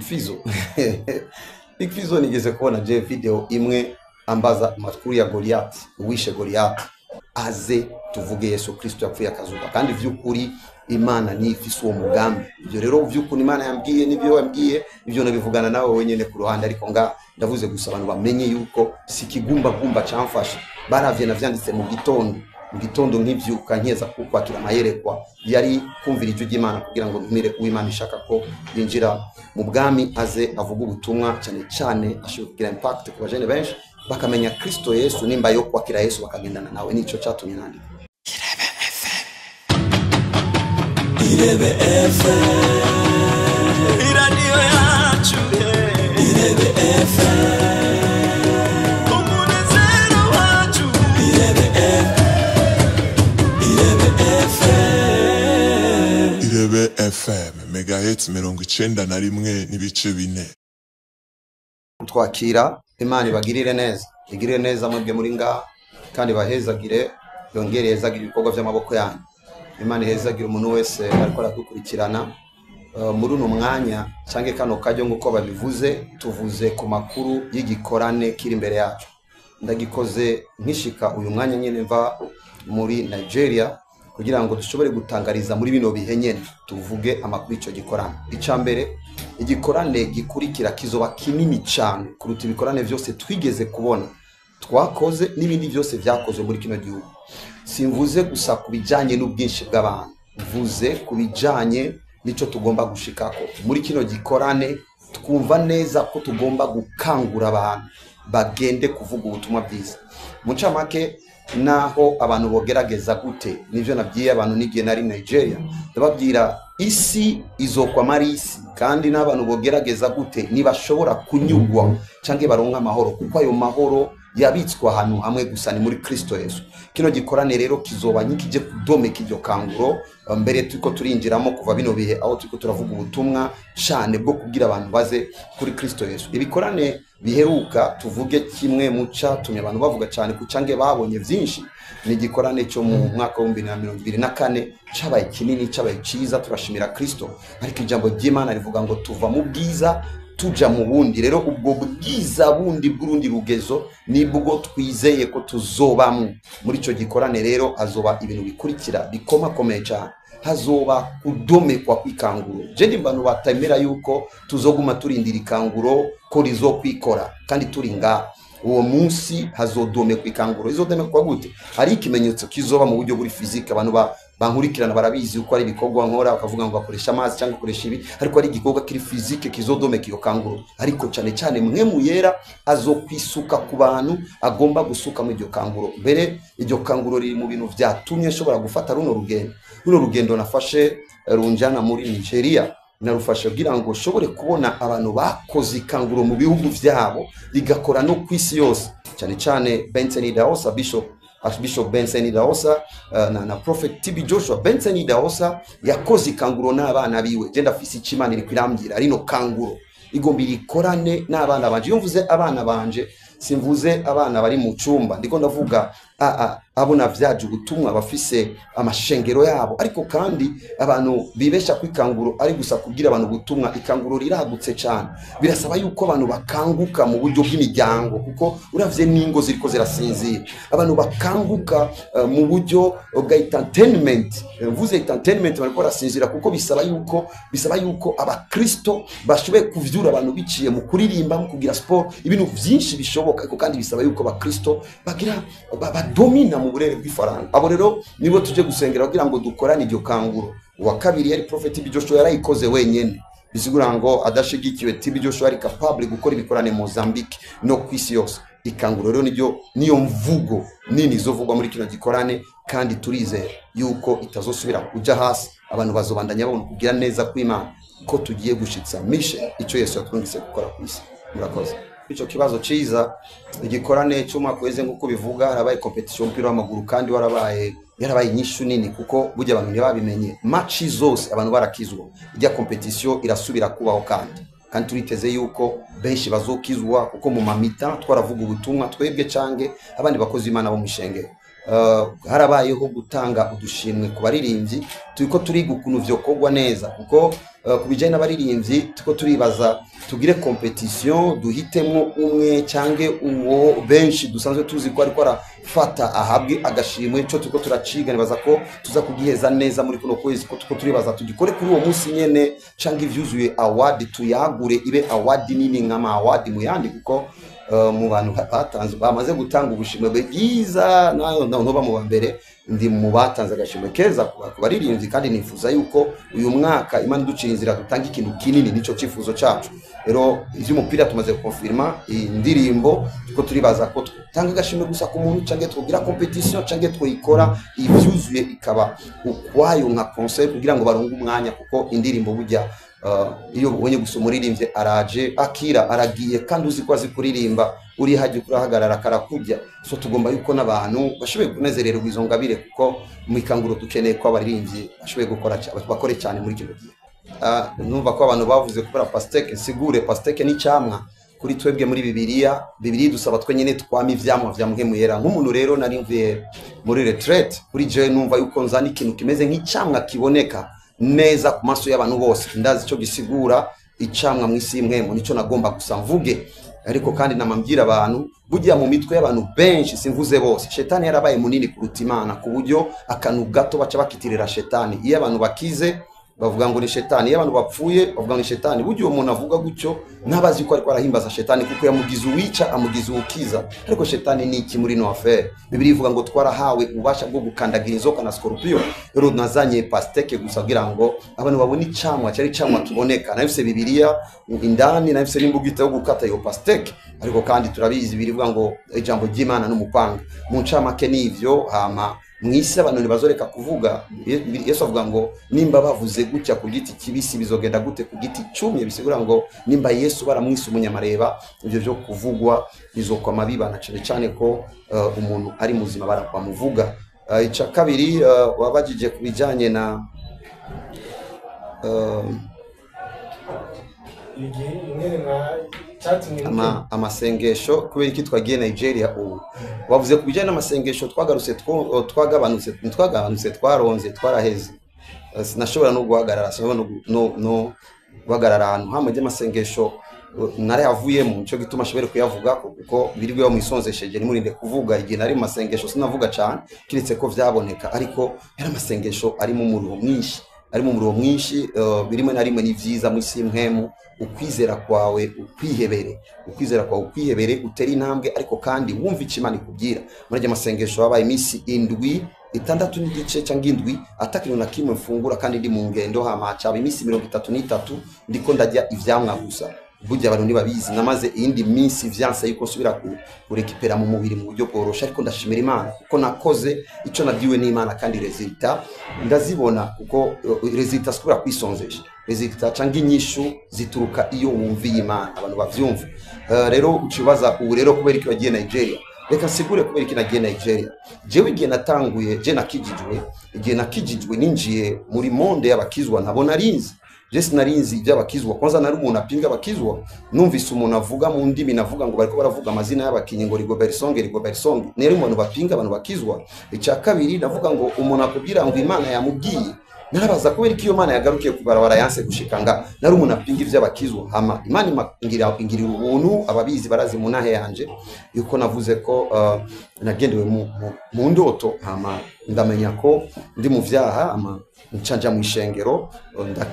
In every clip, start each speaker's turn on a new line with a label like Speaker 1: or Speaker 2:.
Speaker 1: Fizzo, Big Fizzo nigeze kubona je video imwe ambaza amakuru ya Goliath, uwishe Goliath, aze tuvuge Yesu Kristo yapfuye akazuka. Kandi vy'ukuri Imana ni ifise uwo mugambi. Ivyo rero vy'ukuri Imana yambwiye n'ivyo yambwiye, ivyo nabivugana nawe wenyene ku ruhande, ariko nga ndavuze gusa abantu bamenye yuko si kigumbagumba camfashe. Baravye navyanditse mu gitondo, mu gitondo nkivyuka nkeza kwakira amayerekwa, yari kumvira ijwi ry'Imana kugira ngo ntumire uw'Imana ishaka ko yinjira mu bwami, aze avuga ubutumwa, cyane cyane ashobora kugira impact ku bajene benshi bakamenya Kristo Yesu, nimba yo kwakira Yesu bakagendana nawe. Nico catumye nandika.
Speaker 2: Irebe FM, iradiyo yacu, Irebe FM, umunezero wacu, Irebe FM, Irebe FM,
Speaker 3: Irebe FM megahertz 91.4.
Speaker 1: Twakira Imana ibagirire neza, igirire neza mwebwe muri ngaha, kandi bahezagire, yongere hezagire ibikorwa by'amaboko yanyu. Imana ihezagire umuntu wese ariko aradukurikirana muri uno mwanya canke kano kajyo. Nk'uko babivuze, tuvuze ku makuru y'igikorane kiri imbere yacu. Ndagikoze nkishika uyu mwanya nyene mva muri Nigeria, kugira ngo dushobore gutangariza muri bino bihe nyene, tuvuge amakuru ico gikorane. Ica mbere, igikorane gikurikira kizoba kinini cane kuruta ibikorane vyose twigeze kubona twakoze n'ibindi byose vyakozwe muri kino gihugu. Simvuze gusa ku bijanye n'ubwinshi bw'abantu, mvuze ku bijanye n'ico tugomba gushikako muri kino gikorane. Twumva neza ko tugomba gukangura abantu bagende kuvuga ubutumwa bwiza. Mu ncamake, naho abantu bogerageza gute, nivyo nabwiye abantu n'igihe nari Nigeria, ndababwira isi izokwama ari isi, kandi n'abantu bogerageza gute ntibashobora kunyugwa canke baronka amahoro, kuko ayo mahoro yabitswe ahantu hamwe gusa, ni muri Kristo Yesu. Kino gikorane rero kizoba nkikije kudomeka iryo kanguro. Mbere turiko turinjiramo kuva bino bihe aho turiko turavuga ubutumwa cane bwo kubwira abantu baze kuri Kristo Yesu. Ibikorane biheruka, tuvuge kimwe mu catumye abantu bavuga cane ku cange babonye vyinshi, ni igikorane cyo mu mwaka wa 2024. Cabaye kinini, cabaye ciza, turashimira Kristo. Ariko ijambo ry'Imana rivuga ngo tuva mu bwiza tuja mu bundi. Rero ubwo bwiza bundi bw'urundi rugezo nibwo twizeye ko tuzobamwo muri ico gikorane. Rero azoba ibintu bikurikira bikomakomeye cyane. Hazoba kudomekwa kw'ikanguro. Je ndi bantu batemera yuko tuzoguma turindira ikanguro ko rizokwikora kandi turi ngaha. Uwo munsi hazodomekwa ikanguro. Izodomekwa gute? Hari ikimenyetso kizoba mu buryo buri physique. Abantu bankurikirana barabizi uko ari ibikorwa nkora, bakavuga ngo bakoresha amazi cyangwa bakoresha ibi, ariko ari igikorwa kiri physique kizodomeka iyo kanguro. Ariko cyane cyane Mpwemu Yera azokwisuka ku bantu agomba gusuka mu iryo kanguro. Mbere iryo kanguro riri mu bintu vyatumye nshobora gufata runo rugendo. Runo rugendo nafashe runjana muri Nigeria, narufashe kugira ngo nshobore kubona abantu bakoze ikanguro mu bihugu vyabo rigakora no ku isi yose, cyane cyane Benson Idahosa, Bishop, Archbishop Benson Idahosa na Prophet TB Joshua. Benson Idahosa yakoze ikanguro n'abana biwe. Je ndafise icyo Imana iri kwirambwira: rino kanguro igomba irikorane n'abana banje. Iyo mvuze abana banje, simvuze abana bari mu cumba, ndiko ndavuga abo navyaje ubutumwa bafise amashengero yabo. Ariko kandi abantu bibesha ku ikanguro ari gusa kubwira abantu ubutumwa. Ikanguro riragutse cyane, birasaba yuko abantu bakanguka mu buryo bw'imiryango, kuko uravye n'ingo ziriko zirasinzira. Abantu bakanguka mu buryo bwa entertainment. Mvuze entertainment, bariko barasinzira, kuko bisaba yuko abakristo bashoboye kuvyura abantu biciye mu kuririmba, mu kugira sport, ibintu vyinshi bishoboka. Ariko kandi bisaba yuko abakristo bagira badomina mu burere bw'ifaranga. Abo rero nibo tuje gusengera kugira ngo dukorane iryo kanguro. Uwa kabiri yari Prophet TB Joshua, yarayikoze wenyene, bisigura ngo adashigikiwe TB Joshua ari capable gukora ibikorane Mozambique no ku isi yose. Ikanguro rero niryo, niyo mvugo nini izovugwa muri kino gikorane, kandi turizera yuko itazosubira kuja hasi. Abantu bazobandanya babona kugira neza kw'Imana ko tugiye gushitsa mission, ico Yesu yatwumvise gukora ku isi. Murakoze ico kibazo ciza. Igikorane cy'umwaka weze, nk'uko bivuga, harabaye competition y'umupira w'amaguru, kandi warabaye, yarabaye inyishu nini, kuko burya abantu ntibabimenye, match zose abantu barakizwa. Ijya competition irasubira kubaho, kandi turiteze yuko benshi bazokizwa, kuko mu mamita twaravuga ubutumwa twebwe cange abandi bakozi b'Imana bo mu ishengero. Harabayeho gutanga udushimwe ku baririmbyi, turiko turiga ukuntu vyokorwa neza, kuko ku bijanye n'abaririmbyi turiko turibaza tugire competition, duhitemwo umwe canke uwo benshi dusanzwe tuzi ko ariko arafata ahabwe agashimwe. Ico turiko turaciga, nibaza ko tuza kugiheza neza muri kuno kwezi, ko turiko turibaza tugikore kuri uwo munsi nyene, canke ivyuzuye award tuyagure ibe award nini nk'ama award mu yandi, kuko mu bantu batanze, bamaze gutanga ubushimwe bwiza, ntoba mu ba mbere, ndi mu batanze agashimwe keza ku baririmbyi, kandi nifuza yuko uyu mwaka Imana iducira inzira dutanga ikintu kinini, nico cifuzo cacu. Rero ivy'umupira tumaze gukonfirma, indirimbo ko turibaza ko tutanga agashimwe gusa ku muntu, canke twogira competition, canke twoyikora ivyuzuye ikaba ukwayo nka concert, kugira ngo baronke umwanya, kuko indirimbo burya iyo ubonye gusa umuririmbyi araje akira aragiye, kandi uzi ko azi kuririmba, uri hajya urahagarara karakujya. So tugomba yuko n'abantu bashoboye kunezererwa izo ngabire, kuko mu Ikanguro dukeneye ko abaririmbyi bashoboye gukora, bakore cyane muri kino gihe. Numva ko abantu bavuze kubera pastèque, nsigure pastèque ni icyamwa kuri twebwe muri Bibiliya. Bibiliya dusaba twe nyene twama ivyamwa vya Mpwemu Yera. Nk'umuntu rero nari mvuye muri retraite, kuri jewe numva yuko nzana ikintu kimeze nk'icyamwa kiboneka neza ku maso y'abantu bose. Ndazi icyo gisigura icamwa mu isi y'imwemu, nico nagomba gusa mvuge. Ariko kandi namambwira abantu, burya mu mitwe y'abantu benshi, simvuze bose, shetani yarabaye munini kuruta Imana, ku buryo akantu gato baca bakitirira shetani. Iyo abantu bakize bavuga ngo ni shetani, iyo abantu bapfuye bavuga ngo ni shetani. Burya uwo muntu avuga gutyo ntabazi ko ariko arahimbaza shetani, kuko yamugize uwica, amugize uwukiza. Ariko shetani ni iki muri no affaire? Bibiliya ivuga ngo twarahawe ububasha bwo gukandagira inzoka na scorpion. Rero nazanye pastèque gusa kugira ngo abantu babone icamwa, cyari icamwa kiboneka. Nafise Bibiliya indani, nafise n'imbugita yo gukata iyo pastèque, ariko kandi turabizi birivuga ngo ijambo ry'Imana n'umupanga. Mu ncamake nivyo. Hama mwisi abantu ntibazoreka kuvuga. Yesu avuga ngo nimba bavuze gutya ku giti kibisi, bizogenda gute ku giti cumye? Bisigura ngo nimba Yesu baramwise umunyamareba, ivyo vyo kuvugwa bizokwama bibana, cane cane ko umuntu ari muzima bamuvuga. Ica kabiri, wabajije ku bijanye na
Speaker 4: Igihe ingene mwa cyatumye
Speaker 1: amasengesho, kubera iki twagiye Nigeria. Ubu bavuze ku bijyanye n'amasengesho, twagarutse, twagabanutse, twaronze, twaraheze. Sinashobora no guhagarara, sinashobora no guhagarara ahantu hamwe. By'amasengesho narayavuyemo, nico gituma ashobora kuyavuga, kuko birirwe bamwisonzesheje ntimurinde kuvuga. Igihe nari mu masengesho sinavuga cyane, kiretse ko vyaboneka, ariko yari amasengesho arimo umuruho mwinshi, arimo umuruho mwinshi. Birimo na rimwe ni vyiza mu isi y'mpwemu, ukwizera kwawe ukwihebere, ukwizera kwawe ukwihebere, utere intambwe, ariko kandi wumva icyo Imana ikubwira. Muri ajya masengesho habaye iminsi 7, 6.5 cyangwa 7 atakintu na kimwe mfungura, kandi ndi mu ngendo. Hama hacaba iminsi 33 ndiko ndarya ivyamwa gusa. Burya abantu ntibabizi, namaze iyindi minsi vyanse yuko nsubira kurekipera mu mubiri mu buryo bworoshe, ariko ndashimira Imana kuko nakoze ico nabwiwe n'Imana, kandi résultat ndazibona, kuko résultat sikubera kwisonzesha, résultat canke inyishu zituruka iyo wumviye Imana. Abantu bavyumva. Rero ucibaza ubu rero kubera iki wagiye Nigeria. Reka nsigure kubera iki nagiye Nigeria. Jewe igihe natanguye, je nakijijwe, igihe nakijijwe ninjiye muri monde y'abakizwa ntabona arinzi. Je sinarinzi iby'abakizwa, kwanza nari umuntu apinga abakizwa. Numvise umuntu avuga mu ndimi, navuga ngo bariko baravuga amazina y'abakinyi, ngo Rigobert Song, Rigobert Song. Nari umuntu bapinga abantu bakizwa. Icya kabiri, navuga ngo umuntu akubwira ngo Imana yamubwiye, narabaza kubera ko iyo Mana yagarukiye kubarabara yanse gushika nga. Nari umuntu apinga ivy'abakizwa. Hama Imana ingirira ubuntu, ababizi barazi mu ntahe yanje yuko navuze ko nagendewe mu ndoto, hama ndamenya ko ndi mu vyaha, hama ncanja mu ishengero,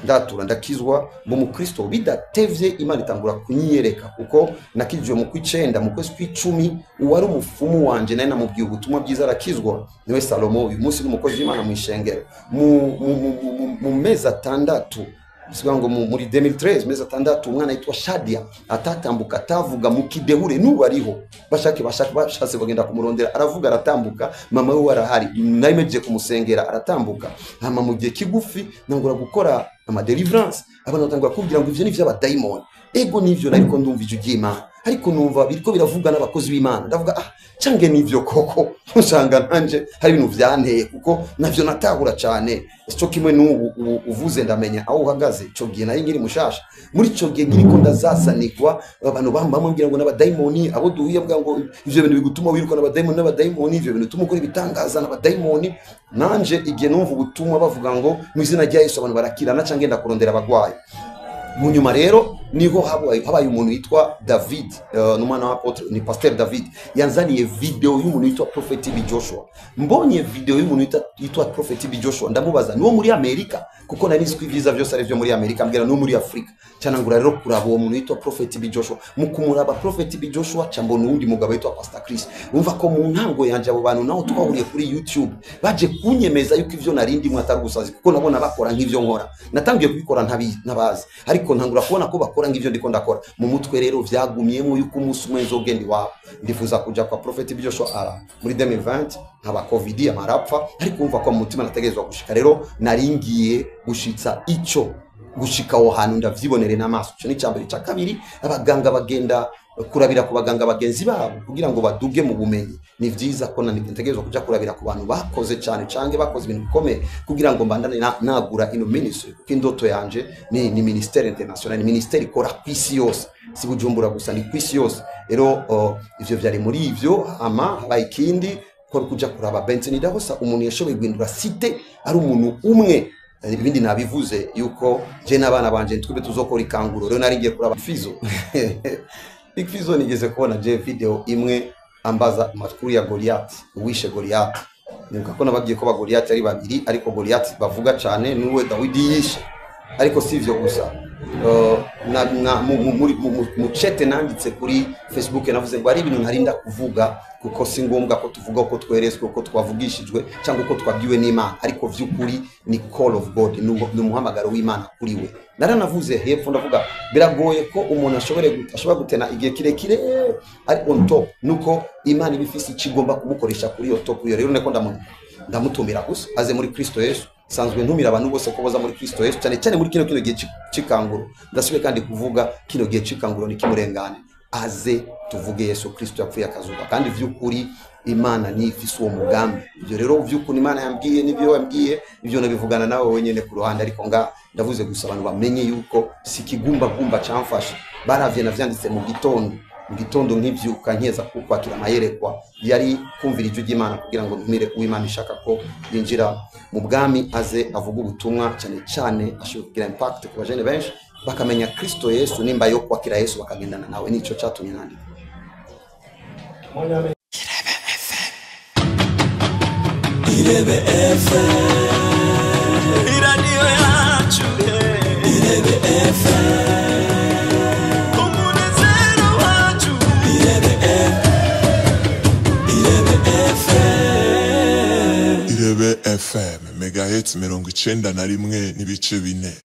Speaker 1: ndatura, ndakizwa mu mukristo. Bidatevye Imana itangura kunyiyereka, kuko nakijwe mu kwicenda, mu kwezi kw'icumi uwari umufumu wanje naye namubwiye ubutumwa bwiza arakizwa, niwe Salomo, uyu munsi ni umukozi w'Imana mu ishengero. Mu mezi 6, bisivuga ngo muri 2013, mezi 6, umwana yitwa Shadia atatambuka, atavuga, mu kidehure, n'ubu ariho, bashake bashake bashatse bagenda kumurondera, aravuga, aratambuka. Mama we arahari, nari mejeje kumusengera aratambuka. Hama mu gihe kigufi nangura gukora ama deliverance, abantu batangura kubwira ngo ivyo ni ivy'abadayimoni. Ego nivyo, nariko ndumva ijwi ry'Imana. Ariko numva biriko biravuga n'abakozi b'Imana, ndavuga cange nivyo koko, usanga nanje hari ibintu vyanteye kuko navyo natahura cyane. Ico kimwe n'ubu uvuze ndamenya aho uhagaze. Ico gihe nari nkiri mushasha, muri ico gihe nkiriko ndazazanirwa abantu bambwira ngo n'abadayimoni, abo duhuye bwa ngo ivyo bintu bigutuma wiruka n'abadayimoni, n'abadayimoni ivyo bintu bituma ukora ibitangaza n'abadayimoni. Nanje igihe numva ubutumwa bavuga ngo mu izina rya Yesu abantu barakirana, canke ngenda kurondera abagwayi. Mu nyuma rero niho habaye umuntu yitwa David, n'umwana wa apotre, ni Pasteur David, yanzaniye video y'umuntu yitwa Prophet B Joshua. Mbonye video y'umuntu yitwa Prophet B Joshua, ndamubaza niwo muri Amerika, kuko nari nzi ko ivyiza vyose ari vyo muri Amerika, ambwira no muri Afrika. Canangura rero kuraba uwo muntu yitwa Prophet B Joshua. Mu kumuraba Prophet B Joshua cambona uwundi mugabo yitwa Pastor Chris. Umva ko mu ntango yanje abo bantu naho twahuriye kuri YouTube baje kunyemeza yuko ivyo narindi mwe atari gusazi, kuko nabona bakora nk'ivyo nkora. Natangiye kubikora ntabazi, ariko ntangura kubona ko bakora ngivyo ndiko ndakora. Mu mutwe rero vyagumyemo yuko umunsi umwe nzogenda iwabo. Ndifuza kuja kwa Prophet B Joshua ara muri 2020 haba COVID amarapfa, ariko umva ko mu mutima nategerezwa gushika. Rero naringiye gushitsa ico gushika aho hantu ndavyibonere n'amaso. Ico ni icambere. Ica kabiri, abaganga bagenda kurabira ku baganga bagenzi babo kugira ngo baduge mu bumenyi. Ni vyiza ko ntegerezwa kuja kurabira ku bantu bakoze cyane canke bakoze ibintu bikomeye kugira ngo mbandane nagura ino ministry, kuko indoto yanje ni ministère international, ni ministère ikora kw'isi yose, si Bujumbura gusa, ni kw'isi yose. Rero ivyo vyari muri ivyo. Hama habaye ikindi ko kuja kuraba Benson Idahosa, umuntu yashoboye guhindura cité ari umuntu umwe. Ibindi nabivuze yuko je n'abana banje twebwe tuzokora ikanguro. Rero nari ngiye kuraba Fizo. Big Fizo nigeze kubona je video imwe ambaza amakuru ya Goliath, uwishe Goliath. Nibuka ko nababwiye ko ba Goliath ari babiri, ariko Goliath bavuga cyane nuwe Dawidi yishe. Ariko si ivyo gusa, mu chat nanditse kuri Facebook navuze ngo ari ibintu ntarinda kuvuga, kuko si ngombwa ko tuvuga uko tweretswe, uko twavugishijwe cyangwa uko twabwiwe n'Imana, ariko vy'ukuri ni call of God, ni umuhamagaro w'Imana kuri we. Naranavuze hepfo ndavuga biragoye ko umuntu ashobora gutena igihe kirekire ari on top, nuko Imana ibifise ikigomba kumukoresha kuri iyo top. Iyo rero niko ndamutumira gusa aze muri Kristo Yesu. Sanzwe ntumira abantu bose ko boza muri Kristo Yesu, cyane cyane muri kino gihe cikanguro. Ndasubiye kandi kuvuga kino gihe cikanguro ni kimurengane, aze tuvuge Yesu Kristo yapfuye akazuka, kandi vy'ukuri Imana ni ifise uwo mugambi. Ivyo rero vy'ukuri Imana yambwiye n'ivyo yambwiye, ivyo nabivugana nawe wenyene ku ruhande, ariko nga ndavuze gusa abantu bamenye yuko si kigumba gumba camfashe. Baravye navyanditse mu gitondo, mu gitondo nkivyuka nkeza kwakira amayerekwa, yari kumvira ijwi ry'Imana kugira ngo ntumire uw'Imana ishaka ko yinjira mu bwami, aze avuga ubutumwa cyane cyane ashobora kugira impact ku bajene benshi bakamenya Kristo Yesu, nimba yo kwakira Yesu bakagendana nawe. Nico catumye nandika.
Speaker 2: Irebe FM, iradiyo yacu, Irebe FM, umunezero wacu, Irebe FM, Irebe FM,
Speaker 3: Irebe FM, megahertz 91.4.